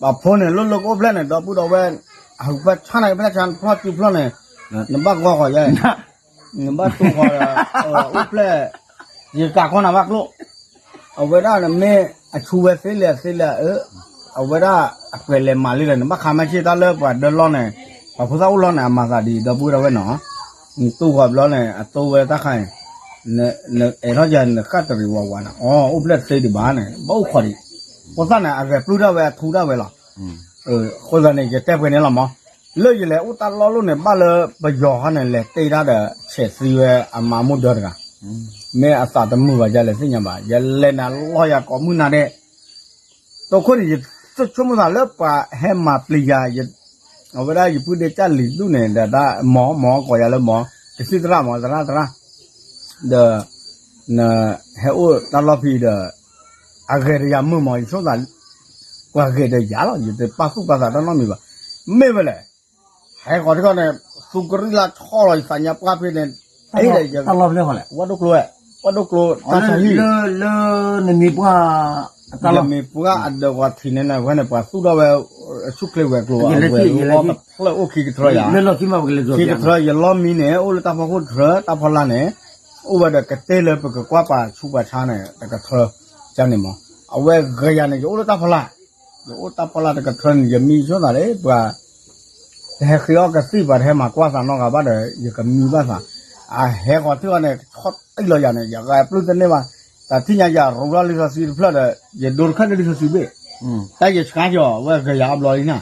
ပှၤဖိန့ၣ် လိၣ်လိၣ်ကအိၣ်ဖျဲၣ်န့ၣ် ဒီပုၢ်ဒီဝဲၢ် အဟုးဖျဲၣ်ဆါန့ၣ် ဖျဲၣ်ဆါဖျီၣ်စုဖျီၣ်န့ၣ် နဘၣ်ဂီၢ်ဃီၤယဲ နဘၣ်တူၢ်ဃီၤဒီး အိၣ်ဖျဲၣ် ယကးခီနၤဘၣ်ကျိၣ် အဝဲဒၣ်နမ့ၢ်အဆူဝဲသ့လဲၣ်သ့လဲၣ်အၢ အဝဲဒၣ်အပှဲၤလဲၤမၤလံဒီး နဘၣ်ခါမ့ၢ်ဆ့ၣ်တၢ်လၢပှၤဒၢလီၢ်န့ၣ် ပှၤဖိသၣ်အိၣ်လီၢ်န့ၣ် အမၤသးဒ်ဒီပုၢ်ဒီဝဲၢ်နီၤ နတူၢ်ဃီၤဘျီန့ၣ် အတိဝဲတၢ်ခါန့ၣ် နအဲၣ်ထီၣ်ယၤနဃၣ်တရံးဝးဝးန့ၣ် အီ အိၣ်ဖျဲၣ်သ့ဒံးဘၣ်န့ၣ် ဘၣ်အိၣ်ခိးဒံး ဖိသၣ်န့ၣ် အဂဲၤပျုၢ်ဒၣ်ဝဲအထူဒၣ်ဝဲလီၤ အဃိသတးန့ၣ် ယတဲပှဲၤန့ၣ်လီၤမး လၢယလဲၤအိၣ်တၢ်လီၢ်လိၣ်န့ၣ် ဘၣ်လၢပယီၤခီန့ၣ် လဲၤတ့ၢ်တၢ်ဒီး ဆဲးသံဝဲအမါမိၢ်ဒၢတဂၤ မ့ၢ်အသးတမုာ်ဘၣ်ယလဲၤသ့ၣ်ညါဘၣ် ယလဲၤနၤလီၢ်ယၤကိးမုၢ်နၤဒဲး တိခိၣ်န့ၣ် ယဆိကမိၣ်သးလၢပှၤဟဲမၤပျံၤယၤ အဝဲဒၣ်ယပုၢ်ဒ့ကၢ်လံၤဒူၣ်န့ၣ် ဒီးဒၣ်မီၤမီၤကိးယၤလၢမီၤ ကသံၣ်သရၣ်မီၤ သရၣ်သရၣ် ဒီး နဟဲအိၣ်တၢ်လီၢ်ဖံဒီး အဂဲၤဒီးယၤမုာ်မီၤ ယဆိကမိၣ်သး ပှၤဂဲၤဒီးယၤလီၤ ယတပာ်သူၣ်ပာ်သးတၢ်နီတမံၤဘၣ် မ့ၢ်ဝဲလဲၣ် ဟဲဃီၤထံဃီန့ၣ် သူကရံၣ်လၢဆီလီၤ ယသးညါပှၢ်ဖဲန့ၣ် တၢ်လီၢ်ဖဲလဲၣ် ဝၣ်ဒိၣ်ကျိဝဲ ဝၣ်ဒိၣ်ကျိ တၢ်ဆါဟံၣ် လၢနမံၤပှၢ် တၢ်လီၢ် ယမံၤပှၢ်အဒၢးဂီၤထံးန့ၣ် ဝဲန့ၣ် ပှၤသူၣ်ထီၣ်ဝဲ ဆူၣ်ချ့ဝဲၤကျိၤ အဝဲလီၤတဖျၢၣ်အိၣ်ခံကထြၢယၤ ခံကထြၢ ယလီၢ်မံန့ၣ် အိၣ်လၢတၢ်ဖီခိၣ်တထြၢ တၢ်ဖီလာ်န့ၣ် အိၣ်ဝဲဒီးကတဲလၢပကကွၢ်ပှၤဆူးပှၤဆါန့ၣ် တကထြၢ ကန့ၣ်မး အဝဲဂဲၤယၤန့ၣ် ယအိၣ်လၢတၢ်ဖီလာ် ယအိၣ်တၢ်ဖီလာ်တကထြၢန့ၣ် ယမံဆိသးလၢပှၤ တဟဲဃ့အီၣ်ကသံၣ် ပှၤတဟဲမၤကွၢ်သးနီတဂၤဘၣ်ဒီး ယကမံဘၣ်သး အဟဲဃီၤထံဃီန့ၣ် ဆီၣ်တံၢ်လီၤယၤန့ၣ် ယဂဲၤပျုၢ်တန့ၢ်ဘၣ် တၢ်ထံၣ်ညါယၤရူးထီၣ်လံာ်စီဆှံတဖျၢၣ်ဒီး ယဒိတခါန့ၣ်လံာ်စီဆှံဘ့ၣ် တၢ်ယဆှါကီၤ အဝဲဂဲၤယၤအဘျီလံနၤ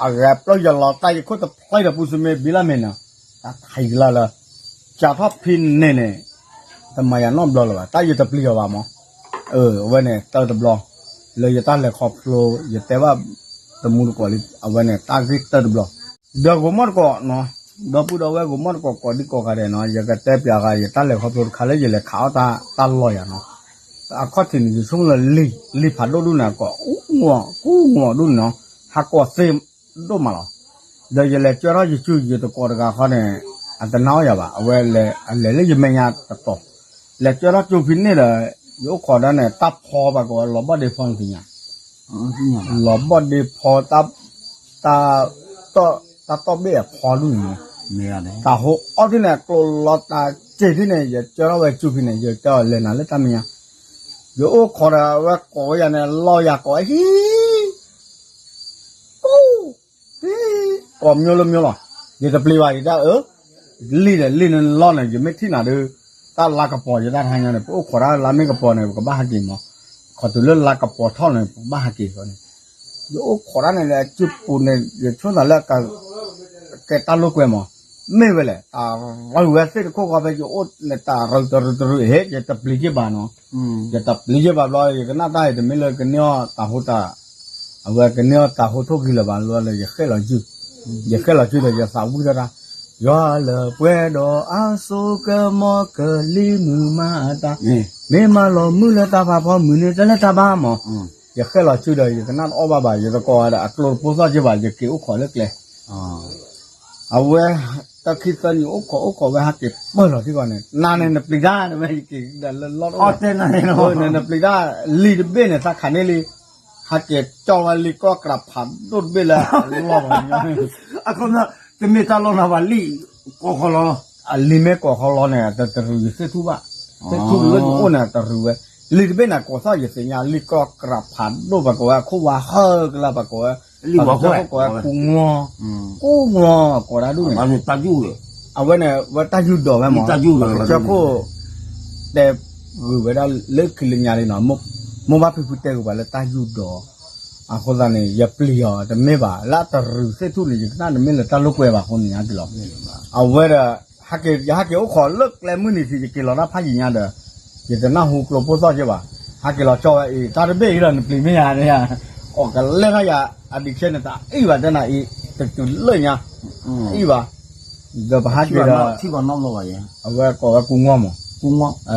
အဂဲၤပျုၢ်ယလီၤတၢ်ယခိၣ်တဖျၢၣ်ဒီးပူၤစမ့ၢ်ဘံလၢ်မ့ၢ်နီၤ တၢ်ထံၣ်လၢ်လၢ စးထီၣ်ဖဲန့ၣ်န့ၣ် တမၤယၤနီတဘျီလၢၤဘၣ် တၢ်ယတပျံၤအီၤဘၣ်မး အဝဲန့ၣ်တၢ်တဘျီ လၢယတၢ်လဲၤခီဖျိ ယတဲဘၣ်တမူတကိးလံ အဝဲန့ၣ်တၢ်ဂ့ၢ်တၢ်တဘျီ ဒီးဂိၤမီၢ်တကိးနီၤ ဒီပုၢ်ဒီဝဲၢ် ဂီၤမီၢ်တကိးကိးဒံကိးဂၤဒဲးနီၤ, ယကတဲပျးဂၤ ယတၢ်လဲၤခီဖျိတခါလၢယလဲၤခးအီၣ်တၢ်လီၢ်ယၤနီၤ. အခီၣ်ထံးန့ၣ် ယဆိကမိၣ်လၢလံာ် လံာ်ဖးဒိၣ်ဒိၣ်န့ၣ် အကိးအူမီၢ် ကူမီၢ်ဒိၣ်န့ၣ်နီၤ, ဟးကိးသ့ဒိၣ်မးလီၤ. ဒီးယလဲၤကၢထီၣ်ယစု ယတကိးတဂၤဃီန့ၣ် အတနာ်အီၣ်ယၤဘၣ်, အဝဲလဲၤ အလဲၤလၢယမဲာ်ညါတတီၤ, လဲၤကၢထီၣ်ကၠိဖဲန့ၣ်ဒီး ယအိၣ်ခိးဒၣ်န့ၣ် တၢ်ဖီဘၣ်ကိးဝဲ လီၤဘီၣ်ဒ့ဖီန့ၣ်သ့ၣ်ညါ လီၤဘီၣ်ဒ့ဖီ တၢ် တၢ် တၢ်တီၢ်ဘ့ၣ်အဖီဒူၣ်န့ၣ်, တၢ်ဟိအီၣ်ထံၣ်န့ၣ် ကျိၤလီၤတၢ်စ့ၢ်ထံၣ်န့ၣ် ယကၢထီၣ်ဝဲကၠိဖဲန့ၣ် ယတဲအီၤလဲၤနၤလၢတၢ်မဲာ်ညါ, ယအိၣ်ခိးဒီးအဝဲကိးဝဲယၤန့ၣ် လီၢ်ယၤကိးဝဲဟံ ကိးမံၤလၢမံၤလီၤ, ယတပျံၤဘၣ် ယဒၣ်အၢ, လံာ်ဒီးလံာ်န့ၣ်လီၢ်န့ၣ် ယမ့ၢ်ထံၣ်နၤဒီး တၢ်လါကပီၤယတၢ်တဟါညါန့ၣ် ပအိၣ်ခိးတၢ်လါမ့ၢ်ကပီၤန့ၣ် ပကဘၣ်ဟးက့ၤမး, ခီတုၤလၢလါကပီၤထီၣ်န့ၣ် ပကဘၣ်ဟးက့ၤဃီန့ၣ်, ယအိၣ်ခိးတၢ်န့ၣ်လၢအစုပူၤန့ၣ် ယဆိသးလၢ ကဲတၢ်လိာ်ကွဲမး, မ့ၢ်ဝဲလဲၣ် တၢ်ရူၤဝဲသ့ၣ်တခိၣ်ဃီဖဲယအိၣ်န့ၣ် တၢ်ရူၤတရူၤတရူၤ ဟ့ၣ် ယတပျံၤက့ၤဘၣ်နီၤ, ယတပျံၤက့ၤဘၣ်ဘျီ ယကနၣ်တၢ်အံၤ တမ့ၢ်လၢကန့ၢ်အီၣ်တၢ်ဟိတၢ် အဝဲကန့ၢ်အီၣ်တၢ်ဟိထိၣ်ဂံၢ်လၢၤဘၣ်လီၤဒီး ယဃဲၣ်လီၤစု, ယဃဲၣ်လီၤစုဒီး ယသးဝံၣ်ထီၣ်တၢ်, ယွၤလၢပှဲၤဒီးအစိကမီၤကလံၤမုၢ်မၤအတၢ်, မ့ၢ်မၤလီၤမုၢ်လၢတၢ်ဖးဖီမုၢ်န့ၣ် တလဲၤတၢ်ဘၣ်မး, ယဃဲၣ်လီၤစုဒီး ယကနၣ်တအီၣ်ဘၣ်ဘၣ် ယတကိးဝဲဒီးအကျိတပိၢ်သီၣ်က့ဘၣ် ယက့ၤအိၣ်ခိးလၢကျဲ အဝဲ တၢ်ခံသၢနံၤအိၣ်ခိးအိၣ်ခိးဝဲ ဟးက့ၤပၢၢ်လီၤထံကီၢ်န့ၣ် နၤန့ၣ်နပျံၤတၢ် နဝဲယက့ၤဒီးလၢလီၢ်တအိၣ် နပျံၤတၢ် လံာ်တဘ့ၣ်န့ၣ် သးခးန့ၢ်လံ ဟးက့ၤကၠီဝဲလံာ်ကီၢ်ကြးဖးဒိၣ်တဘ့ၣ်လၢအလီၢ်ပှၤကညီန့ၣ် အခီပညီ တမ့ၢ်တၢ်လီၢ်နၤဘၣ် လံာ်ကိးခီလီၤ အလံာ်မ့ၢ်ကိးခီလီၤန့ၣ် တတရူးယသ့ၣ်ထူၣ်ဘၣ်, သ့ၣ်ထူၣ်လၢယအိၣ်န့ၣ် တရူးဝဲ, လံာ်တဘ့ၣ်န့ၣ် ကိးသီၣ်ယသ့ၣ်ညါ လံာ်ကီၢ်ကြးဖးဒိၣ် ပှၤကိးဝဲအခိၣ်ဝါဟၢကလါ ပှၤကိးဝဲ ပှၤကိးဝဲကူမီၢ်, ကူမီၢ် ကိးဒၣ်ဒူၣ်န့ၣ် အဝဲန့ၣ် ဝဲတၢ်ယူၢ်ဒိးဝဲမး ကစၢၢ်ခိၣ် တဲဂုာ်ဝဲဒၣ်လၢခံလၢညါလံနီၤ, မိၢ်ဘၣ်ဖံဖုတဲဂုာ်ပှၤလၢတၢ်ယူၢ်ဒိး, အဃိသတးန့ၣ် ယပျံၤအီၤတမ့ၢ်ဘၣ် လၢအတရူးသ့ၣ်ထူၣ်န့ၣ် ယကနၣ်တမ့ၢ်လၢတၢ်လိာ်ကွဲဘၣ်အဃိန့ၣ် ဟဲက့ၤလီၤ, အဝဲဒီး ဟဲက့ၤ ယဟဲက့ၤအိၣ်ခိးလၢကျဲမုၢ်နံၤထံး ယက့ၤလီၤတၢ်ဖးယံာ်ညါဒီး ယတနၢ်ဟူကျိပိၢ်သီၣ်က့ဘၣ်, ဟဲက့ၤလီၤကၠီဝဲအံၤ တၢ်တဘ့ၣ်အံၤဒီးနပျံၤမ့ၢ်ယၤန့ၣ်, ကိးကလဲၤထီၣ်ယၤ အဒံးခဲန့ၣ် တၢ်အံၣ်ဘၣ်တဲနၤအံၤ တတုၤလၢညါ, အံၣ်ဘၣ်, ဒီးပဟဲက့ၤဒီး အဝဲကိးဝဲကူမီၢ်မး,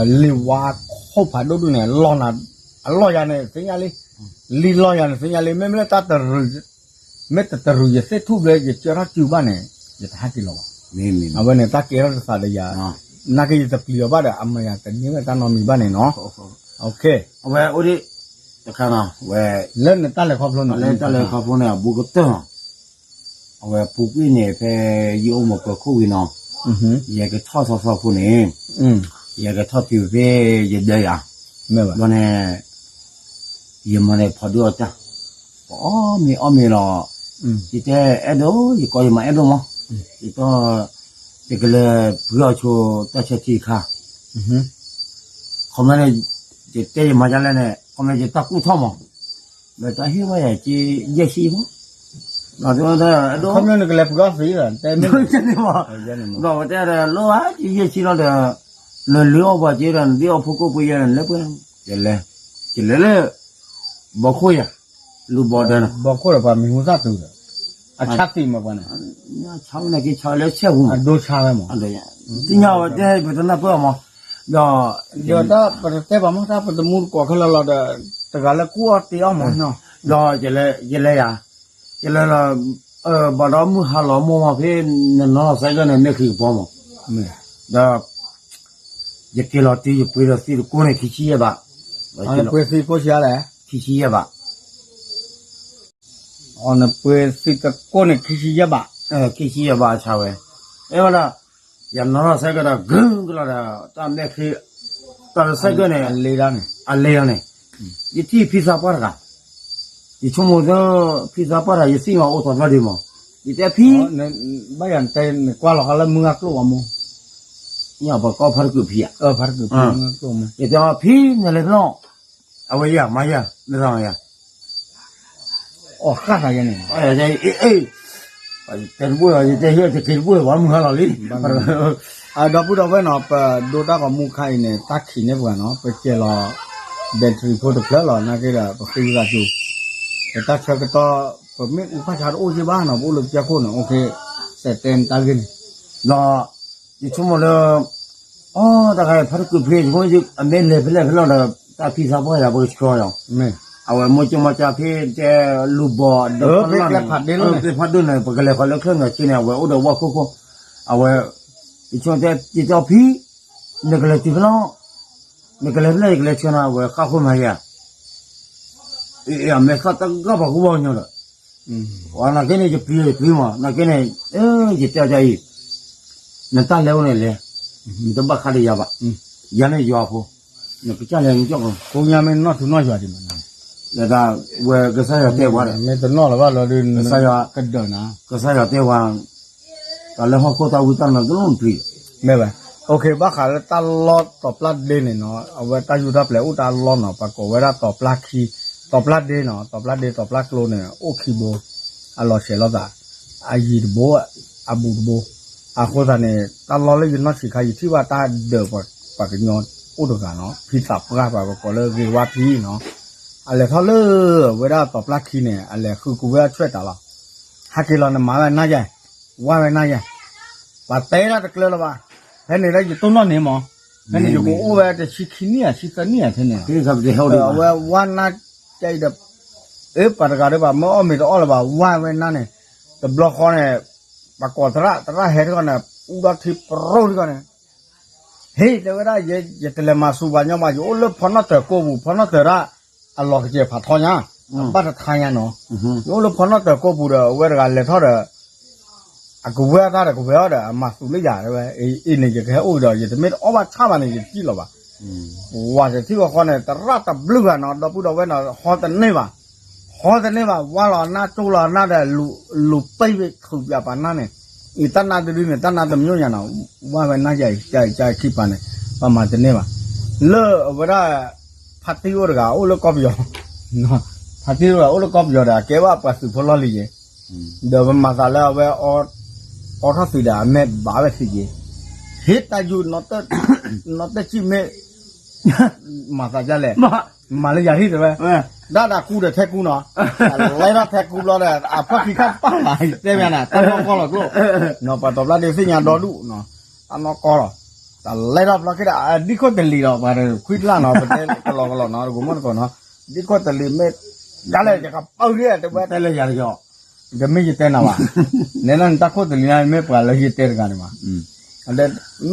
လံာ်ဝါခိၣ်ဖးဒိၣ်ဒိၣ်န့ၣ် လီၢ်နၤ အလီၢ်ယၤန့ၣ်သ့ၣ်ညါလံ, လံာ်လီၢ်ယၤန့ၣ်သ့ၣ်ညါလံ မ့မ့ၢ်လၢတၢ်တရူး မ့ၢ်တတရူးယသ့ၣ်ထူၣ်ဘျဲ ယကၢထီၣ်စုဘၣ်န့ၣ် ယတဟဲက့ၤလီၤဘၣ်, အဝဲန့ၣ် တၢ်ကဲထီၣ်တသးဒီးယၤ, နာ်က့ယတပျံၤအီၤဘၣ်ဒီး အမၤယၤတန့ၢ်ဝဲတၢ်နီတမံၤဘၣ်န့ၣ်နီၤ, အဝဲအိၣ်ဒံး တခါနီၤ ဝဲ လၢနတၢ်လဲၤခီဖျိန့ၣ် လၢတၢ်လဲၤခီဖျိန့ၣ် အဘူးကတၢၢ်နီၤ, အဝဲပူၤကွံာ်န့ၣ် ဖဲယအိၣ်မူခိၣ်ဝံၤနီၤ, ယကထီၣ်သီသီဖိန့ၣ်, ယကထီၣ်တုၤဖဲယဒၢယၤ, ဘျီန့ၣ် ယမၤန့ၣ်ဖီဒုအီၣ်တၢ်, ပအီၣ်မ့ၤအီၣ်မ့ၤလီၤ, ယတဲအဲၣ်ဒိး ယကိးယမၤအဲၣ်ဒိးမး, ယတီၢ် ယကလဲၤပှ့ၤအီၣ်ဆိတၢ်ဆၢထံတခါ, ခီမ့ၢ်န့ၣ် ယတဲယမၤဒ်လဲၣ်န့ၣ် ခီမ့ၢ်ယတၢ်ကူၣ်ထီၣ်မး, ဒီးတၢ်ဟ့ၣ်ဝဲယၤက့ယဲၢ်ဆံမး, ဒီးတဲဝဲဒၣ် ခီမ့ၢ်နကလဲၤပှ့ၤအီၣ်သံဒီး တဲမ့ၢ်, ဒီးဝဲတဲဒီး လိၣ်ဧါ က့ယဲၢ်ဆံလီၤဒီး နလုၢ်အီၣ်ပှၤက့ဒီး နဒ်အီၣ်ဖိကိၣ်ပှ့ၤယဲၢ်န့ၣ် လၢပှဲၤ, ယလဲၤ, ယလဲၤလၢ ဘီခိၣ်ယၤ, လူၤဘီဒၢန့ၣ်, ဘီခိၣ်ဒီးပှၤမံၤဟူသၣ်တုၤဒီး အဆါသံမးပှၤန့ၣ်, ဆါဝဲန့ၣ်က့ဆါဝဲလၢဆဲၣ်ပူၤမး, အဒိဆါဝဲမး, သ့ၣ်ညါဝဲတဲပတနၢ်ပၢၢ်အီၤမး, ဒီး ဒီးတၢ်ပတတဲဘၣ်မး တၢ်ပတမူတကိးခဲလၢာ်လီၤဒီး တဂၤလၢကူၣ်အီၣ်တ့အီၣ်မးနီၤ, ဒီးယလဲၤယၤ, ယလဲၤလီၤ, ဘၣ်ဒီးမုၢ်ဟါလီၤမိၢ်မးဖဲ နနီၢ်လီၤစဲကၢၢ်န့ၣ် မ့ၢ်ခံကပီၤမး, ဒီး ယက့ၤလီၤတုၤယပှ့ၤဒီးသံတကိၢ်န့ၣ် ခံဆံယဲၢ်ဘး, ပှ့ၤသံကိၢ်ဆံးလဲၣ်, ခံဆံယဲၢ်ဘး, နပှ့ၤသံတကိၢ်န့ၣ် ခံဆံယဲၢ်ဘး, ခံဆံယဲၢ်ဘးဆါဝဲ, အဲဝဲဒၣ် ယနီၢ်လီၤစဲကၢၢ်ဒီး ဂုၤကလီၤဒီး တၢ်မဲာ်ချံ တၢ်လီၤစဲကၢၢ်န့ၣ် အလဲၤလီၤန့ၣ်, ယထံၣ်ဖံသးပှၢ်တဂၤ, ယဆိကမိၣ်သၢ ဖံသးပှၢ်တဂၤ ယသံမးအိၣ်ထီၣ်ဘျီဒံးမး, ယတဲဖံ ဘၣ်ယၤတဲ နကွၢ်လီၤဃီလၢမုၢ်ဂၢ်ကျိၣ်ဝဲမး, ပှၤကိးဖါတကုးဖံဧါ, ဖါတကုးဖံမုၢ်ဂၢ်ကျိၣ်မး, ယတဲဖံ နလဲၤဖဲလဲၣ်, အဝဲယၤမၤယၤ နရၤယၤ အီၣ်ဃၣ်သးယဲန့ၣ်, တဲတဘိၣ်လီၤ ယတဲဟ့ၣ်တက့ၤတဘိၣ်လီၤ ပှၤမုၢ်ဟါလီၤလံ, ဒီပုၢ်ဒီဝဲၢ်နီၤ ပဒိတၢ်ဂီၤမူခါအံၤန့ၣ် တၢ်ခံးန့ၢ်ပှၤနီၤ ပစဲးလီၤ battery ဖိတဖျၢၣ်လီၤ နာ်က့ဒီး ပဃ့ဝံသးစူၤ, ပတၢ်ဆၢကတီၢ် ပမ့ၢ်အူဖၣ်ဆါတအိၣ်က့ဘၣ်နီၤ ပအိၣ်လၢကစၢၢ်ခိၣ်န့ၣ် အိၣ်ခ့ စဲးတဲနတၢ်ဂ့ၢ်န့ၣ် ဒီး ယဆိကမိၣ်လၢ အီ တၢ်ခါအံၤ ဖါတကုာ်ဖဲ ယဆိကမိၣ် အမ့ၢ်လဲၤဖဲလဲၣ်ဖဲလဲၣ်ဒီး တၢ်ဖံးသးပှၢ်ယၤ ပကဆှီယီၤ, အဝဲမိၢ်ကၠိမိၢ်ကၠၢ်ဖဲ တဲလူၤဘီၣ်ဒီး ဖဲကျဲဖးဒိၣ်န့ၣ် ပကလဲၤဃီၤလၢချၢၣ်နၢၤက့န့ၣ် အဝဲအိၣ်ဒီးဝၣ်ခိၣ်ခိၣ်, အဝဲ ယဆိကမိၣ်တဲ ကၠီဖံ နကလဲၤတုၤဖဲလဲၣ်, နကလဲၤဖဲလဲၣ် ယကလဲၤဆှၢနၤ အဝဲဃၣ်ဃိမၤယၤ အမဲာ်သၣ်တဂၤပှၤကဝီၤညီဒီး, နာ်က့န့ၣ် ယပျံၤယပျံၤမး နာ်က့န့ၣ် ယတဲအီၤဒ်အံၤ, နတၢ်လဲၤအိၣ်န့ၣ်လဲၤ, နတဘၣ်ဃးဒီးယၤဘၣ်, ယၤန့ၣ်ယွၤအဖိ, နကစၢ်လဲၤနကၠီၣ်ကီး, ကိးညါမ့ၢ်နီၢ်ထူနီၢ်ယွၤဒံးမး, လၢတၢ်ဝဲကစၢ်ယွၤတဲပှၤဒီး, မ့ၢ်တနီၣ်လၢၤဘၣ်လီၤဒုး, ကစၢ်ယွၤတဲပှၤ, တၢ်လၢဟီၣ်ခိၣ်တၢ်ဝံတၢ်နါတလိၣ်နပျံၤ, မ့ၢ်ဝဲ, ဘၣ်ဃးလၢတၢ်လီၢ်တီၤပျၢ်ဒ့န့ၣ်နီၤ အဝဲတၢ်ယူးတၢ်ပျဲၤအိၣ်တၢ်လီၢ်နီၤ ပှၤကိးဝဲဒၣ်တီၤပျၢ်ခံ, တီၤပျၢ်ဒ့နီၤ တီၤပျၢ်ဒ့တီၤပျၢ်ကျိန့ၣ် အိၣ်ခံဘိ, အလီၤဆဲးလိာ်သး, အယံၤတဘိ, အဘူးတဘိ, အဃိသတးန့ၣ် တၢ်လီၢ်လၢယနီၢ်ဆံးခါ ယထံၣ်ဘၣ်တၢ်ဒၢးပှၤကညီအိၣ်တဂၤနီၤ ဖံသးပှၢ်ပှၤကိးလၢဂ့ၤဝါဖံနီၤ, အလဲၤထီၣ်လၢဝဲဒၣ်တီၤပျၢ်ခံန့ၣ် အလဲၤဃုကူဝဲဒၣ်ဆွဲၣ်တၢ်လီၤ, ဟဲက့ၤလီၤနမၤဝဲနၢ်ယဲၢ်, ဝါဝဲနၢ်ယဲၢ် ပှၤတဲဒၣ်တကျၢၤလၢၤဘၣ်, ဖဲန့ၣ်လၢယတိၢ်နီၣ်န့ၣ်မး, ဖဲန့ၣ်ယကအိၣ်ဝဲတဆံခံနံၣ်ဧါ ဆံသၢနံၣ်ဧါဖဲန့ၣ်, အဝဲဝါနၢ်ကဲအံၤဒီး, အ့ ပှၤတဂၤဒီးဘၣ် မ့ၢ်အီၣ်မ့ၤတအီၣ်လၢၤဘၣ် ဝါဝဲနၢ်န့ၣ်, တဘျီဃီန့ၣ်, ပှၤကိးသရၣ် သရၣ်ဟဲထီၣ်န့ၣ် အူဒီးထံပရိထီၣ်န့ၣ်, ဟ့ၣ် တဲဝဲဒၣ် ယတလဲၤမၤဆူးပှၤညီဘၣ် ယအိၣ်လၢဖီနီၣ်တၢၤကိးပူၤ ဖီနီၣ်တၢၤဒၣ်, အလီၤကစဲၤဖးထီညါ, ဘၣ်တထါညါနီၤ, ယအိၣ်လၢဖီနီၣ်တၢၤကိးပူၤဒီး အဝဲတဂၤလဲၤထီၣ်ဒီး အကဝဲၢ်တၢ်ဒီးကဝဲၢ်အီၤဒီး အမၤသူးလၢယၤတဲဝဲ, အံၤန့ၣ် ယကဟဲအိၣ်ကဒီး ယတမ့ၢ်တအီၣ်ဘၣ်ဆၣ်ဘၣ်န့ၣ် ယတစံၣ်လီၤဘၣ်, ဝၤတထံၣ်ဝဲဃီန့ၣ် သရၣ်တဘျုးဂၤနီၤ ဒီပုၢ်ဒီဝဲၢ်နီၤ ဟီတန့ၢ်ဘၣ်, ဟီတန့ၢ်ဘၣ် ဝါလီၤနၢ်ကၠိလီၤနၢ်ဒီး လူၤပ့ၢ်ဝဲခုးပၠးပှၤနၢ်န့ၣ်, အံၤတၢ်နါတဒုန့ၣ် တၢ်နါတမျိၤညါနီၤ, ဝါဝဲနၢ်ယၤအံၤ ကၢ်အံၤကၢ်ခံပၤန့ၣ်, ပှၤမၤတန့ၢ်ဘၣ်, လၢအဝဲဒၣ် ဖါတံၢ်အိၣ်တဂၤ အိၣ်လၢကီၢ်ပယီၤ ဖါတံၢ်အိၣ်တဂၤအိၣ်လၢကီၢ်ပယီၤဒီး အကဲဘၣ်ပှၤသုးဖိလီၢ်လံၤယဲ, ဒီးပမၤသးလၢအဝဲ အီထီၣ်သုးဒီး အမဲာ်ဘၣ်ဝဲသုးယဲ, ဟ့ၣ်တၢ်ယူး နီၢ်တစံၣ်မ့ၢ် မၤသးဒ်လဲၣ်, မၤလၢယၤဟံၣ်တဲဝဲ, ဒၣ်ဒၣ်ကူဒီးထဲကူနီၤ, လဲၤထီၣ်ထဲကူဘျီဒီး အဖီၣ်ခံခါပၢ်ဘၣ် တဲမ့ၢ်နၤ တၢ်နီၢ်ကီၢ်လီၤကျိၣ်, ပှၤတီၤပျၢ်ဒ့သ့ၣ်ညါဒီဒူၣ်, တၢ်နီၢ်ကီၢ်လီၤ, တၢ်လဲၤထီၣ်ဖျီခိၣ်ဒီး ဒံခိၣ်တလံၤဒီး ပှၤခွံတလၢ်နီၤ ပတဲကလီကလီနီၤ တကိးမီၢ်တကိးနီၤ, ဒံခိၣ်တလံၤမ့ၢ် ဒ်လဲၣ် ယကပၢၢ်ဂ့ၤတဲဝဲ တဲလၢယၤတက့ၢ်, တမ့ၢ်ယတဲနၤဘၣ်, နဲဒၣ်နတၢ်ခိၣ်တလံၤညါ မ့ၢ်ပှၤလၢယတဲတဂၤန့ၣ်မး,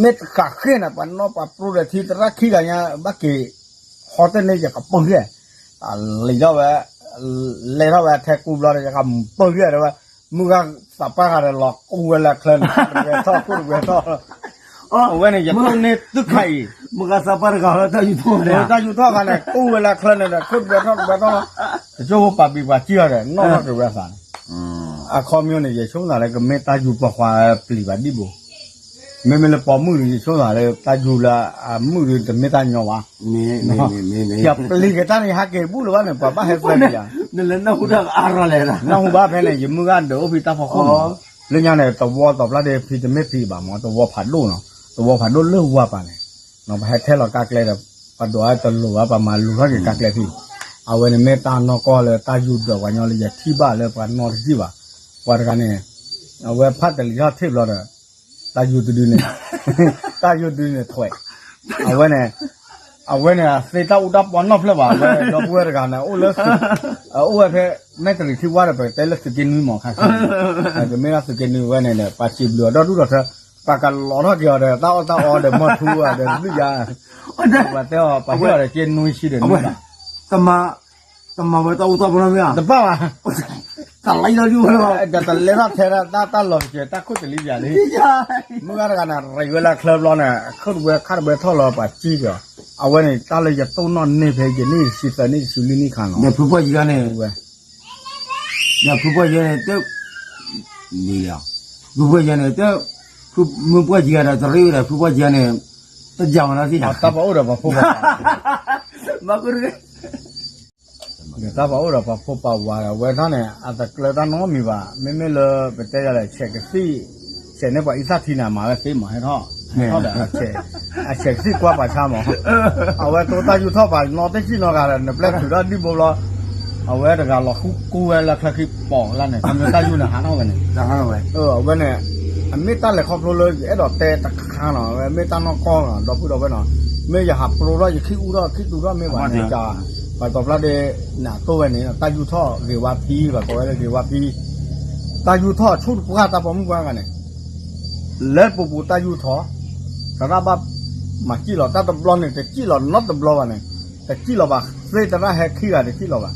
မ့ၢ်တဃးဃ့ၢ်န့ၣ် ပှၤနီၢ်ပှၤပြိဒီးထံသရၣ်ခံဂၤညါ ဘၣ်က့ၤ ဟီတန့ၢ် ယကပၢၢ်ဂ့ၤ, တၢ်လံၤထီၣ်ဝဲ, လဲၤထီၣ်ဝဲထဲကူဘျီဒီး ယကပၢၢ်ဂ့ၤတဲဝဲ, မုၢ်ဂၤသးပှၢ်ဂၤဒီးလီၤကူဝဲလၢချၢန့ၣ် တဝဲထီၣ်ခိၣ်တဝဲထီၣ်, အဝဲန့ၣ် ယတိၢ်န့ၢ်သုခါအံၤ, မုၢ်ဂၤသးပှၢ်တဂၤလၢတၢ်ယူးထီၣ်ဝဲ, တၢ်ယူးထီၣ်ခါန့ၣ် ကူဝဲလၢချၢန့ၣ်ဒီး ခိၣ်တဝဲထီၣ်တဝဲထီၣ်လီၤ, တကၠိဖိပာ်ဘံၣ်ပှၤစံၣ်အီၤဒီး နီၢ်ထီၣ်တဝဲအသးန့ၣ်, အခီပညီန့ၣ် ယဆိကမိၣ်သးလၢကမ့ၢ်တၢ်ယူးပိာ်ခွါပျံၤဘၣ်ဒံးဘိ, မ့မ့ၢ်လၢပိာ်မုၣ်န့ၣ် ယဆိကမိၣ်သးလၢတၢ်ယူးလၢအမုၣ်ဒီးတမ့ၢ်တၢ်ညီဘၣ်, ယပျံၤကတၢၢ်န့ၣ် ယဟးက့ၤဘူၣ်လၢၤဘၣ်န့ၣ် ပှၤဘၣ်ဟဲသၢကယၤ, နလဲၤနၢ်ဟူတၢ်အါရၤလဲၣ်, နၢ်ဟူဘၣ်ဖဲန့ၣ် ယမုၢ်ဂၤဒၢးအိၣ်ဖဲတၢ်ဖီခိၣ်မး, လၢညါန့ၣ် တဝီတီၤပျၢ်ဒ့ဖံတမ့ၢ်ဖံဘၣ်မး တဝီဖးဒိၣ်နီၤ, တဝီဖးဒိၣ်လၢဝါပၤန့ၣ်, ပဟဲထဲလီၤကါကျဲဒီး ပဒိးဝဲတလိၤဘၣ် ပမၤလူၤထီၣ်က့ၤကါကျဲဖံ, အဝဲန့ၣ်မ့ၢ်တၢ်နီၢ်ကီၢ်လၢတၢ်ယူးဒၢးပှၤညီလၢယထံၣ်ဘၣ်လၢပှၤနီတစံၣ်ဘၣ်, ပှၤတဂၤန့ၣ်, အဝဲဖးတလံၤထီၣ်ထံၣ်ဘျီဒီး, တၢ်ယူးတဒုန့ၣ်, တၢ်ယူးတဒုန့ၣ်ထွဲး, အဝဲန့ၣ်, အဝဲန့ၣ် သ့တၢ်အူတၢ်ပီနီတဖျၢၣ်ဘၣ် အဝဲဒီပုၢ်ဝဲၢ်တဂၤန့ၣ် အိၣ်လၢ အအိၣ်ဝဲဖဲ မဲၢ်တရံးထံဝါဒီး ပတဲလၢသုးက့နွံမးခါဆူ, ကမ့ၢ်ဒၣ်သုးက့နွံဝဲန့ၣ်ဒီး ပှၤစံးဘျုးအီၤဒီဒူၣ်ဒီးထၢ, ပှၤကလီၤထီၣ်က့ၤအီၤဒီး တၢ်အီၣ်တၢ်အီဒီးမီၢ်ထူဒီးဘျုးယါ, ပှၤတဲအီၤ ပှၤဟ့ၣ်အီၤဒီးက့နွံဆံဒီးနွံဘၣ်, တမၤဝဲတၢ်အူတၢ်ပီနီတမံၤဧါ, တဘၣ်ဘၣ်, တလဲၤထီၣ်ထဲဒၣ်တၢ်လီၢ်တက့ၢ် တၢ်ခိၣ်တလံၤယၤလံ, မုၢ်ဂၤတဂၤန့ၣ် ရံးဝဲလၢချၢဘျီန့ၣ် ခိၣ်တဝဲခါတဝဲထီၣ်လီၤပှၤစံၣ်က့ၤအီၤ, အဝဲန့ၣ် တၢ်လၢယတိၢ်နီၣ်န့ၢ်ဖဲယန့ၢ်ဆံသၢနံၣ်ဆံလွံၢ်နံၣ်ခါလီၤ, ဒီးဖုပှၢ်ယဲန့ၣ်, ဒီးဖုပှၢ်ယဲန့ၣ်, ဖုပှၢ်ယဲန့ၣ်, မုၢ်ပှၢ်ယဲဒီးတရံးဝဲဒီး ဖုပှၢ်ယဲန့ၣ်, တယၤမၤနီၢ်သံၣ်ယၤ, တၢ်ပှၤအိၣ်ဒီးပှၤဖိပှၤဝၤ, မၤကတဂ့ၤ ဒီးတၢ်ပှၤအိၣ်ဒီးပှၤဖိပှၤဝၤဒီး အဝဲထီၣ်န့ၣ် အတကျၢၤတၢ်နီတမံၤဘၣ်, မ့မ့ၢ်လၢပတဲယၤလဲၣ် ဆဲးကသံၣ်, ဆဲးန့ၢ်ပှၤအံသၣ်ထံန့ၣ် မၤဝဲသ့မး ဟဲထီၣ်, ဟဲထီၣ်ဒီး အဆဲးကသံၣ်ကွၢ်ပှၤဆါမး, အဝဲတိတၢ်ယူးထီၣ်ပှၤနီတစံၣ်နီတဂၤဒီး နပျဲၢ်ထုးထီၣ်ဒံၣ်ဘိဘျီ, အဝဲတဂၤလီၤဃူကူဝဲလၢချၢခံပိာ်လၢန့ၣ် ခီဖျိတၢ်ယူးန့ၣ်ဟးထီၣ်ဝဲန့ၣ်, အဝဲန့ၣ် အမ့ၢ်တၢ်လဲၤခီဖျိလၢယအဲၣ်ဒိးတဲတခါနီၤ, မ့ၢ်တၢ်နီၢ်ကီၢ်နီၤ, ဒီပုၢ်ဒီဝဲၢ်နီၤ, မ့ၢ်ယဟးပြိထီၣ်ယခံအူထီၣ်ခံတူာ်ထီၣ်မ့ၢ်ဘၣ်န့ၣ်, ပှၤတီၤဖျါဒ့ နတိၢ်ဝဲန့ၣ် တၢ်ယူၢ်ထီၣ်ဂ့ၤဝါဖံ, ပှၤကိးဝဲလၢဂ့ၤဝါဖံ, တၢ်ယူၢ်ထီၣ်ဆူၣ်တပှၢ်တၢ်ပိာ်မုၣ်ပှၢ်ဂၤန့ၣ် လၢပူၤပူၤတၢ်ယူၢ်ထီၣ်, သရၣ်ဘၣ်မၤစံၣ်လီၤ, တၢ်တဘျီန့ၣ် တစံၣ်လီၤနီတဘျီဘၣ်န့ၣ်, တစံၣ်လီၤဘၣ်, သ့ၣ်သရၣ်ဟဲခံဂၤတစံၣ်လီၤဘၣ်,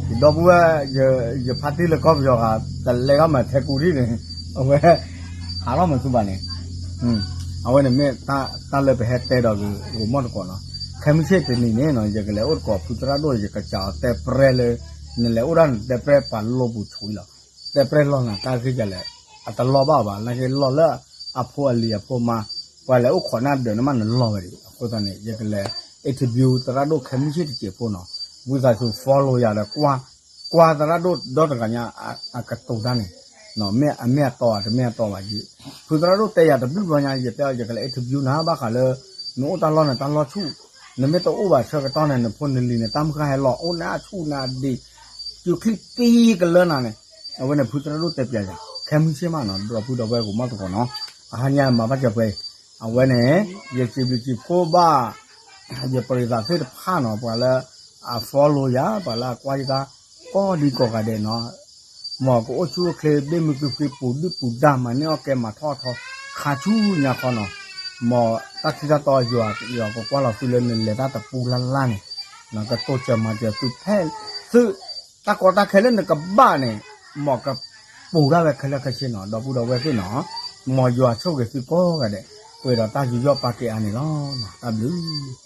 ဒီပုၢ်ဝဲၢ်, ယဖါတံၢ်လၢကီၢ်ပယီၤဂၤ တလဲၤထီၣ်မးထဲကူထံၣ်န့ၣ်, အဝဲ ဟးထီၣ်မးဆူဘၣ်န့ၣ်, အဝဲန့ၣ်မ့ၢ်တၢ်လၢပဟဲတဲဒီးဂိၤမီၣ်တကိးနီၤ, ခဲမုၢ်ဆ့ၣ်တနံၤန့ၣ်နီၤ ယကလဲၤအိၣ်တကိးဖုသရၣ်ဒိၣ် ယကစးအီၤတဲပြဲလၢ, နလဲၤအိၣ်ဒၣ်နတဲပြဲပှၤလိပူၤဆူၣ်လီၤ, တဲပြဲလီၢ်နၤတၢ်ဂ့ၢ်ကလဲၣ်, အတလီၢ်ဘၣ်ဘၣ် နာ်က့လီၢ်လၢအဖိအလံၤအဖိမါ, ပှၤလဲၤအိၣ်ခိးနၢ်ဒၢးန့ၣ်မးနလီၢ်ဝဲဒၣ်, အဃိသတးန့ၣ် ယကလဲၤ interview သရၣ်ဒိၣ်ခဲမုၢ်ဆ့ၣ်တစဲးဖိနီၤ, ဝံသးစူၤ follow ယၤဒီး ကွၢ်သရၣ်ဒိၣ်ဒီတဂၤညါ အကတိၤတၢ်န့ၣ်, မ့ၢ်အမ့ၢ်အတီဧါတမ့ၢ်အတီဘၣ်, ဖုသရၣ်ဒိၣ်တဲယၤတဘျုးဘျီညါ ယတဲအီၤ ယကလဲၤ interview နၤဘၣ်ဃးလၢ နအိၣ်တၢ်လီၢ်န့ၣ် တၢ်လီၢ်ဆူၣ်, နမ့ၢ်တအိၣ်ဘၣ်ဆၢကတီၢ်န့ၣ် နဖိနလံၤန့ၣ် တၢ်မုၢ်ဃၢ်ဟဲလီၤ အိၣ်နၤဆူၣ်နၤဒံး, စုချံပံကလၢနၤန့ၣ်, အဝဲန့ၣ်ဖုသရၣ်ဒိၣ်တဲပျးယၤ ခဲမုၢ်ဆ့ၣ်မးနီၤ ဒီပုၢ်ဒီဝဲၢ်ဂိၤမီၣ်သကိးနီၤ, အဟါညါမၤဘၣ်စၢၤပှဲၤ, အဝဲန့ၣ် ယစံးဘျုးစံးဖှိၣ်ဘၣ် ယပရံသးသ့ၣ်တဖၣ်နီၤ ပှၤလၢအ follow ယၤ ပှၤလၢအကွၢ်ယတၢ် ကိးဒံကိးဂၤဒဲးနီၤ, မ်ကအိၣ်ဆူၣ်အိၣ်ချ့ ဘ့ၣ်မုာ်ကုၢ်ဖှံ ပူၤဒုၣ်ပူၤဒါ မၤန့ၢ်အီၣ်ကဲမၤထီၣ်အထီ ခါဆူညါခီနီၤ, မ်တၢ်ထံတၢ်တီယွၤ ယွၤကကွၢ်လီၤသုလၢနလဲၤတၢ်တပူၤလၢ်လၢ်န့ၣ်, ကတိၤစၢၤမၤစၢၤသုဖဲ သု တၢ်ကီတၢ်ခဲလၢနကဘၣ်န့ၣ်, မ်ကပူၤဒၣ်ဝဲခဲလၢာ်ခဲဆ့နီၤ ဒီပုၢ်ဒီဝဲၢ်သ့ၣ်နီၤ, မ်ယွၤဆိၣ်ဂ့ၤသုကိးဂၤဒဲး, ပှဲၤဒီးတၢ်ယူးယီၣ်ပာ်ကဲအါန့ၣ်လီၤ, တၢ်ဘျုး